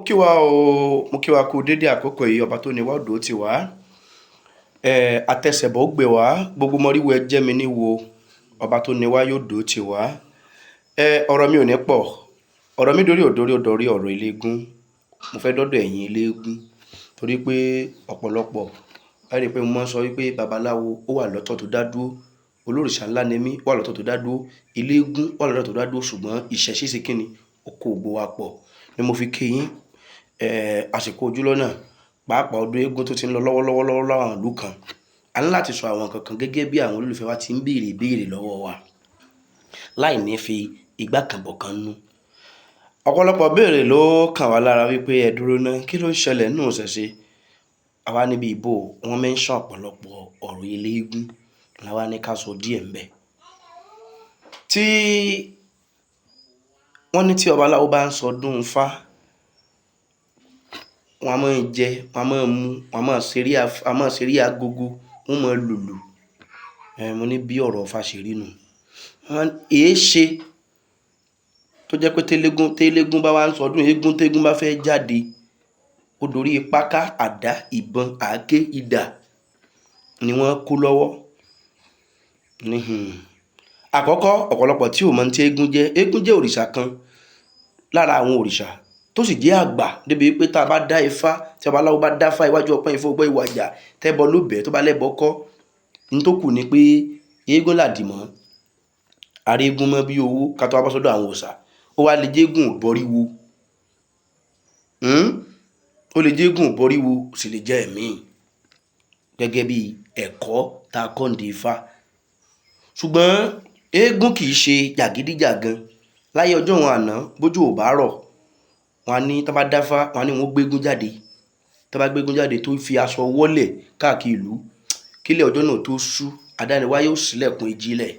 Mo kí wa o, mo kí wa kú dédé àkókò yìí. Ọba tó ní wá odò ti wá, àtẹsẹ̀bọ̀ ó gbè wá, gbogbo mọ́ríwó ẹ jẹ́ mi níwo. Ọba tó ní wá yóò dó ti wá. Ọ̀rọ̀ mi ò ní pọ̀, ọ̀rọ̀ mi dórí òdórí òdórí ọ̀rọ̀ eléégún. Mo fẹ́ dọ́dọ̀ ẹ̀yin eléégún torí pé ọ̀pọ̀lọpọ̀ ẹ rí i pé mo máa ń sọ wípé babaláwo ó wà lọ́tọ̀ tó dá dúró, olórìṣà ńlá ni mí ó wà lọ́tọ̀ tó dá dúró, eléégún wà lọ́tọ̀ tó dá dúró, ṣùgbọ́n ìṣẹ̀ṣe ṣe kíni ó kó gbogbo wa pọ̀ ni mo fi kí yín. Àsìkò ojúlọ́nà, pàápàá ọdún eégún tó ti ń lọ lọ́wọ́lọ́wọ́ lọ́wọ́ láwọn ìlú kan, a ní láti sọ àwọn nǹkan kan gẹ́gẹ́ bí àwọn olólùfẹ́ wa ti ń béèrè ìbéèrè lọ́wọ́ wa láì ní fi igbá kan bọ̀ kan nú. Ọ̀pọ̀lọpọ̀ béèrè ló kàn wá lára wípé ẹ dúró ná, kí ló ń ṣẹlẹ̀ nínú ìṣẹ̀ṣe? Àwa níbi ìbò wọ́n mention ọ̀pọ̀lọpọ̀ ọ̀rọ̀ eléégún, làwa ní ká sọ díẹ̀ ńbẹ̀. Tí wọ́n ní tí babaláwo bá ń sọdún Ifá, wọ́n á máa jẹ, wọ́n á máa mu, wọ́n á máa ṣeré agogo, wọ́n máa lùlù. Mo ní bí ọ̀rọ̀ Ifá ṣe rí nù. Èé ṣe tó jẹ́ pé télégún bá wá ń sọdún eégún, tégún bá fẹ́ jáde, ó dorí páká, àdá, ìbọn, àáké, idà ni wọ́n kó lọ́wọ́. Ní àkọ́kọ́, ọ̀pọ̀lọpọ̀ tí ò mọ̀ tí eégún jẹ́. Eégún jẹ́ òrìṣà kan lára àwọn òrìṣà tó sì jẹ́ àgbà débi pé tá a bá dá Ifá, tí babaláwo bá dá Ifá iwájú ọpọ́n Ifá ọgbọ́n ìwàjà, tẹ́bọ ló bẹ̀ẹ́, tó bá lẹ́bọ kọ́, ní tó kù ni pé eégún làdìmọ́, arígún mọ́ bí owó ká tó wá bọ́ sọ́dọ̀ àwọn òòṣà. Ó wá lè jégún ìbọríwo, ó lè jégún ìbọríwo, ó sì lè jẹ́ ẹ̀mí gẹ́gẹ́ bí ẹ̀kọ́ tá a kọ́ ǹdí Ifá. Ṣùgbọ́n eégún kì í ṣe jàgídíjàgan. Láyé ọjọ́ wọn àná, bójú ò bá rọ̀, wọn á ní tán bá dáfá, wọn á ní wọn ó gbégún jáde. Tán bá gbégún jáde tó fi aṣọ wọ́lẹ̀ káàkiri ìlú, kílẹ̀ ọjọ́ náà tó ṣú, adániwáyé ó ṣílẹ̀kùn ìjìnlẹ̀.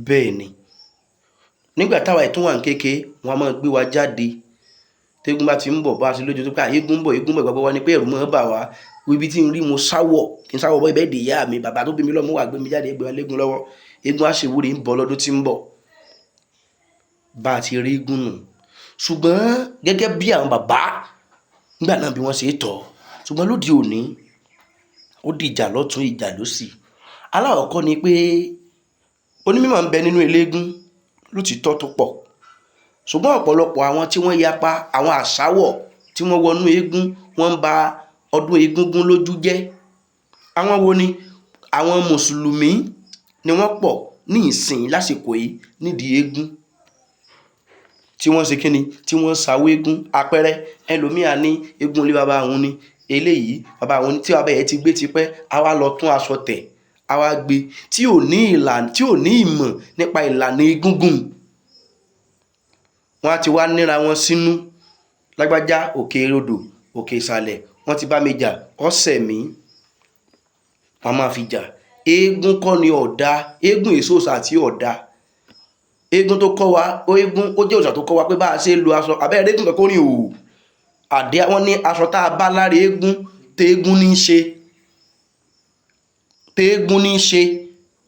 Bẹ́ẹ̀ ni, nígbà táwa yìí tún wà ní kékeré, wọn a máa gbé wa jáde. Tégún bá ti ń bọ̀, bá a ṣe lójú tó pé eégún ń bọ̀, eégún ń bọ̀, ìgbàgbọ́ wa ni pé ẹ̀rù máa ń bà wá. Ibi tí ń rí mo sáwọ̀, kí n sáwọ̀ bọ́ ibẹ̀ dé ìyá mi, bàbá tó bí mi lọ́mú wà gbé mi jáde, gbé wa léégún lọ́wọ́. Eégún á ṣèwúre ń bọ̀ lọ́dún tí ń bọ̀. Bá a ti rí eégún nù. Ṣùgbọ́n gẹ́gẹ́ bí àwọn bàbá nígbà náà bí wọ́n ṣe tọ̀. Ṣùgbọ́n lóde òní, ó di ìjà lọ́tún, ìjà lósì. Alákọ̀ọ́kọ́ ni pé onímọ̀ ń bẹ nínú eléégún lótìítọ́ tó pọ̀. Ṣùgbọ́n ọ̀pọ̀lọpọ̀ àwọn tí wọ́n yapa, àwọn àsáwọ̀ tí wọ́n wọnú eégún, wọ́n ń ba ọdún egúngún lójú jẹ́. Àwọn wo ni? Àwọn mùsùlùmí ni wọ́n pọ̀ ní ìsìn lásìkò yìí nídìí eégún. Tí wọ́n ṣe kíni? Tí wọ́n sawó eégún. Àpẹẹrẹ, ẹlòmíà ní eégún ilé baba òun ni eléyìí, baba òun tí baba ẹ̀ ti gbé tipẹ́, á wá lọ tún aṣọ tẹ̀, á wá gbé tí ò ní ìlànà, tí ò ní ìmọ̀ nípa ìlànà egúngún. Wọ́n á ti wá níra wọn sínú. Lágbájá òkè odò, òkè ìsàlẹ̀, wọ́n ti bá mi jà, ọ̀sẹ̀ mi, wọ́n máa fi jà. Eégún kọ́ ni ọ̀dà, eégún èso òòṣà tí ọ̀dà. Eégún tó kọ́ wa, eégún ó jẹ́ òòṣà tó kọ́ wa pé bá a ṣe lo aṣọ, abẹ́rẹ́ eégún kan kó rìn òò. Àdé wọ́n ní aṣọ tá a bá lára eégún, téégún ní í ṣe. Téégún ní í ṣe.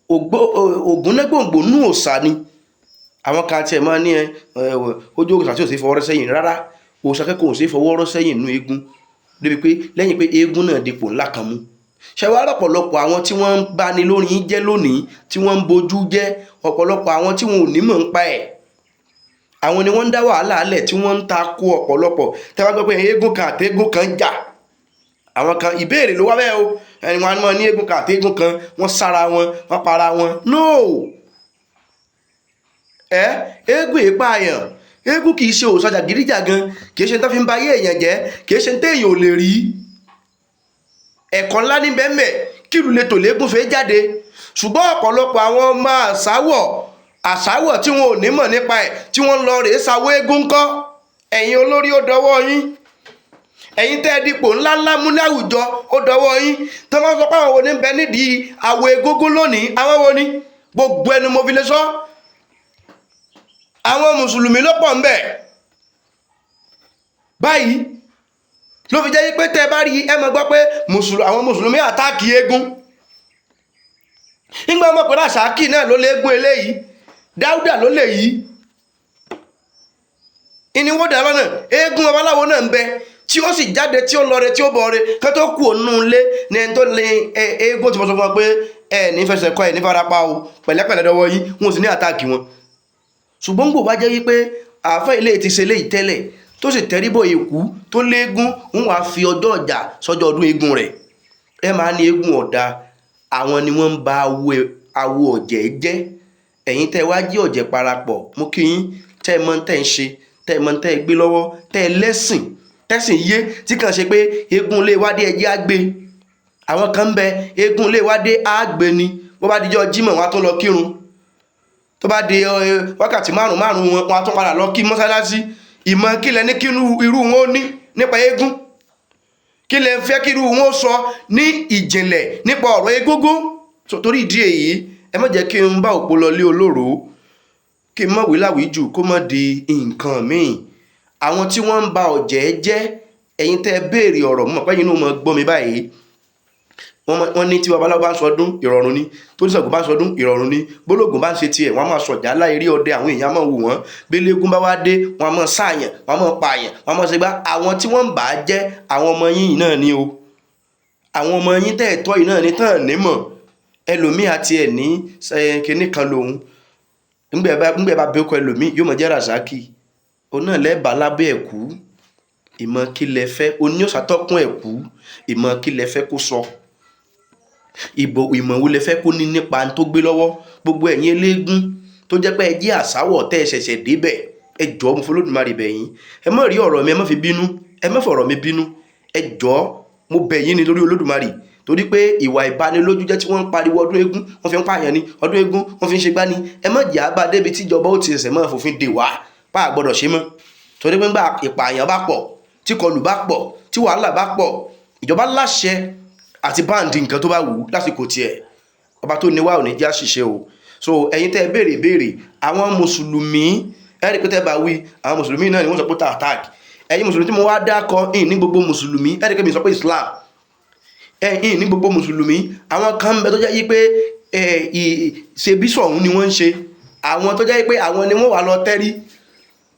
Ògúnnágbòǹgbò nú òòṣà ni. Àwọn kan tiẹ̀ máa ní ẹ, ojú òòṣà tí ò ṣe fọwọ́ rọ́ sẹ́yìn rárá. Òòṣà kẹ́kọ̀ọ́ ò ṣe fọwọ́ rọ́ sẹ́yìn nínú eégún. Débi pé lẹ́yìn pé eégún náà dipò ńlá kan mú. Ṣé wàá rọ̀pọ̀lọpọ̀ àwọn tí wọ́n ń bani lórí jẹ́ lónìí, tí wọ́n ń bojú jẹ́, ọ̀pọ̀lọpọ̀ àwọn tí wọn ò ní mọ̀ ń pa ẹ̀. Àwọn ni wọ́n ń dá wàhálà lẹ̀ tí wọ́n ń ta ko ọ̀pọ̀lọpọ̀. Tẹ́ bá gbọ́ pé eégún kan àti eégún kan jà, àwọn kan ìbéèrè ló wá bẹ́ẹ̀ o. Ẹni wọn á mọ̀ ní eégún kan àti eégún kan, wọ́n sára wọn, wọ́n para wọn. No! Eégún ìpààyàn, eégún kì í ṣe òòṣà jàgídíjàgan, kì í ṣe tó fi ń ba ayé èèyàn jẹ́, kì í ṣe téèyàn ò lè rí. Ẹ̀kọ́ ńlá ní bẹ́ẹ̀mẹ̀ kí ìlú lè tò léégún fẹ́ jáde. Ṣùgbọ́n ọ̀pọ̀lọpọ̀ àwọn ọmọ àsáwọ̀ tí wọn ò ní mọ̀ nípa ẹ̀, tí wọ́n lọ rèé sawó eégún ńkọ́. Ẹ̀yin olórí ó dọwọ́ yín. Ẹ̀yin tẹ́ ẹ dipò ńláńlá mú láwùjọ ó dọwọ́ yín. Tí wọ́n sọ pé àwọn wo ni ń bẹ nídìí àwọ̀ egúngún lónìí, àwọn wo ni? Gbogbo ẹnu mo fi lè sọ. Àwọn mùsùlùmí ló pọ̀ ńbẹ̀. Báyìí ló fi jẹ́ pé tẹ́ ẹ bá rí ẹ máa gbọ́ pé àwọn mùsùlùmí àtáàkì eégún. Nígbà wọn mọ̀ pé Rasaki náà ló léégún eléyìí, Dáúdà ló lè yí. Ìní wọ́n dà lọ́nà. Eégún babaláwo náà ń bẹ tí ó sì jáde, tí ó lọ re, tí ó bọ̀ re. Kí tó kú ònú ilé ní ẹni tó lé eégún tí mo sọ fún wọn pé ẹ ní fẹsẹ̀ kọ, ẹ ní farapa o, pẹ̀lẹ́pẹ̀lẹ́ dọwọ́ yín, wọn ò sì ní attack wọn. Ṣùgbọ́n gbò bá jẹ́ wípé àáfẹ́ ilé ti ṣe léyìí tẹ́lẹ̀, tó sì tẹríbọ̀ èkú tó léégún, ń wàá fi ọjọ́ ọjà sọ́jọ́ ọdún eégún rẹ̀, ẹ máa ní eégún ọ̀dà. Àwọn ni wọ́n ń ba awo ọ̀jẹ̀ jẹ́. Ẹ̀yin tẹ́ wá jí ọ̀jẹ̀ parapọ̀, mo kí yín. Tẹ́ ẹ mọ̀ tẹ́ ń ṣe, tẹ́ ẹ mọ̀ tẹ́ ẹ gbé lọ́wọ́, tẹ́ ẹ lẹ́sìn, tẹ́sìn yé, tí kàn ṣe pé eégún ilé wádé ẹjẹ́ á gbé. Àwọn kan ń bẹ, eégún ilé wádé á gbé ni. Bó bá dijọ́ jímọ̀, wọn á tún lọ kírun. Tó bá di wákàtí márùn márùn wọn, wọn á tún padà lọ kí mọ́sálásí. Ìmọ̀ kí lẹ ní kí irú wọn ó ní nípa eégún? Kí lẹ fẹ́ kí irú wọn ó sọ ní ìjìnlẹ̀ nípa ọ̀rọ̀ egúngún? Torí ìdí èyí, ẹ má jẹ́ kí n bá òpó lọ lé olóró, kí n má wí láwìí jù, kó má di nǹkan míì. Àwọn tí wọ́n ń ba ọ̀jẹ̀ jẹ́, ẹ̀yin tẹ́ ẹ béèrè ọ̀rọ̀, mọ̀ pé ẹ̀yin náà mọ̀ gbọ́ mi báyìí. Wọ́n ní tí babaláwo bá ń sọdún, ìrọ̀rùn ni. Tó ní Ṣàngó bá ń sọdún, ìrọ̀rùn ni. Bólógùn bá ń ṣe tiẹ̀, wọ́n á máa sọ̀jà láìrí ọdẹ, àwọn èèyàn á máa wò wọ́n. Bélégún bá wá dé, wọ́n á máa sáàyàn, wọ́n á máa pààyàn, wọ́n á máa ṣe gbá. Àwọn tí wọ́n ń bà á jẹ́, àwọn ọmọ yín náà ni o. Àwọn ọmọ yín tẹ́ ẹ̀ tọ́ yìí náà ni tán nímọ̀. Ẹlòmíì àti ẹ̀ ní kinní kan lòun ńgbẹ́ bá bẹ́ẹ̀ kọ, ẹlòmíì yóò mọ̀ jẹ́ Rasaki, òun náà lẹ́ẹ̀bà lábẹ́ ẹ̀kú. Ìmọ̀ kí lẹ fẹ́ oní òsàtọ́kùn ẹ̀kú? Ìmọ̀ kí lẹ fẹ́ kó sọ? Ìbò ìmọ̀ wo lẹ fẹ́ kó ní nípa tó gbé lọ́wọ́? Gbogbo ẹ̀yin eléégún tó jẹ́ pé ẹ jẹ́ àsáwọ̀ tẹ́ ẹ ṣẹ̀ṣẹ̀ débẹ̀, ẹ jọ̀ọ́, mo fọlọ́dúnmarè bẹ̀ yín, ẹ má rí ọ̀rọ̀ mi, ẹ má fi bínú, ẹ má fọ̀rọ̀ mi bínú. Ẹ jọ̀ọ́, mo bẹ̀ yín ni lórí Olódùmarè, torí pé ìwà ìbanilójú jẹ́ tí wọ́n ń pariwo ọdún eégún, wọ́n fi ń pààyàn ni, ọdún eégún, wọ́n fi ń ṣe gbá ni. Ẹ má jẹ́ àbá débi tíjọba ó ti ṣẹ̀ṣẹ̀ máa fòfin dè wá pa, àgbọ́dọ̀ ṣe mọ́, torí pé ńgbà ìpààyàn bá pọ̀, tí kọlù bá pọ̀, tí wàhálà bá pọ̀, ìjọba láṣẹ àti báǹdì nǹkan tó bá wù ú lásìkò tiẹ̀. Ọba tó ní wá ò ní jẹ́ àṣìṣe o. So ẹ̀yin tẹ́ ẹ béèrè béèrè, àwọn mùsùlùmí, ẹ rí i pé tẹ́ bá wí, àwọn mùsùlùmí náà ni wọ́n sọ pé tá attack ẹ̀yin mùsùlùmí tí mo wá dákọ ìyìn ní gbogbo mùsùlùmí. Ẹ rí i pé mi sọ pé Islam ẹ̀yìn ní gbogbo mùsùlùmí. Àwọn kan ń bẹ tó jẹ́ yí pé ṣe bí sọ̀hún ni wọ́n ń ṣe. Àwọn tó jẹ́ pé àwọn ni wọ́n wà lọ tẹ́rí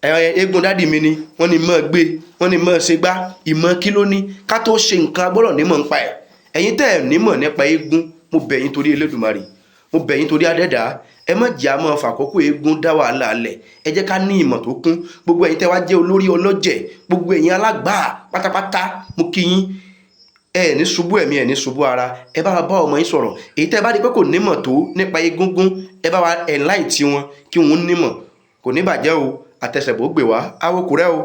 eégún dádì mi ni wọ́n ní mọ́ gbé, wọ́n ní mọ́ ṣe gbá. Ìmọ̀ kí ló ní? Ká tó ṣe nǹkan, gbọ́dọ̀ nímọ̀ nípa ẹ̀. Ẹ̀yin tẹ́ ẹ̀ nímọ̀ nípa eégún, mo bẹ̀ yín torí Elédùmarè, mo bẹ̀ yín torí Adẹ́dàá, ẹ má jẹ́ àmọ́ fàkókò eégún dá wàhálà lẹ̀. Ẹ jẹ́ ká ní ìmọ̀ tó kún. Gbogbo ẹ̀yin tẹ́ wá jẹ́ olórí ọlọ́jẹ̀, gbogbo ẹ̀yin alágbàá pátápátá, mo kí yín. Ẹ ní ṣubú ẹ̀mí, ẹ ní ṣubú ara. Ẹ bá wa bá ọmọ yín sọ̀rọ̀. Èyí tẹ́ bá rí pé kò nímọ̀ tó nípa egúngún, ẹ bá wa enlight wọn kí wọ́n nímọ̀. Kò ní bàjẹ́ o. Àtẹsẹ̀bó gbè wá awokùrẹ́ o,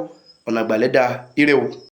ọ̀nà àgbàlẹ̀ dáa. Ire o.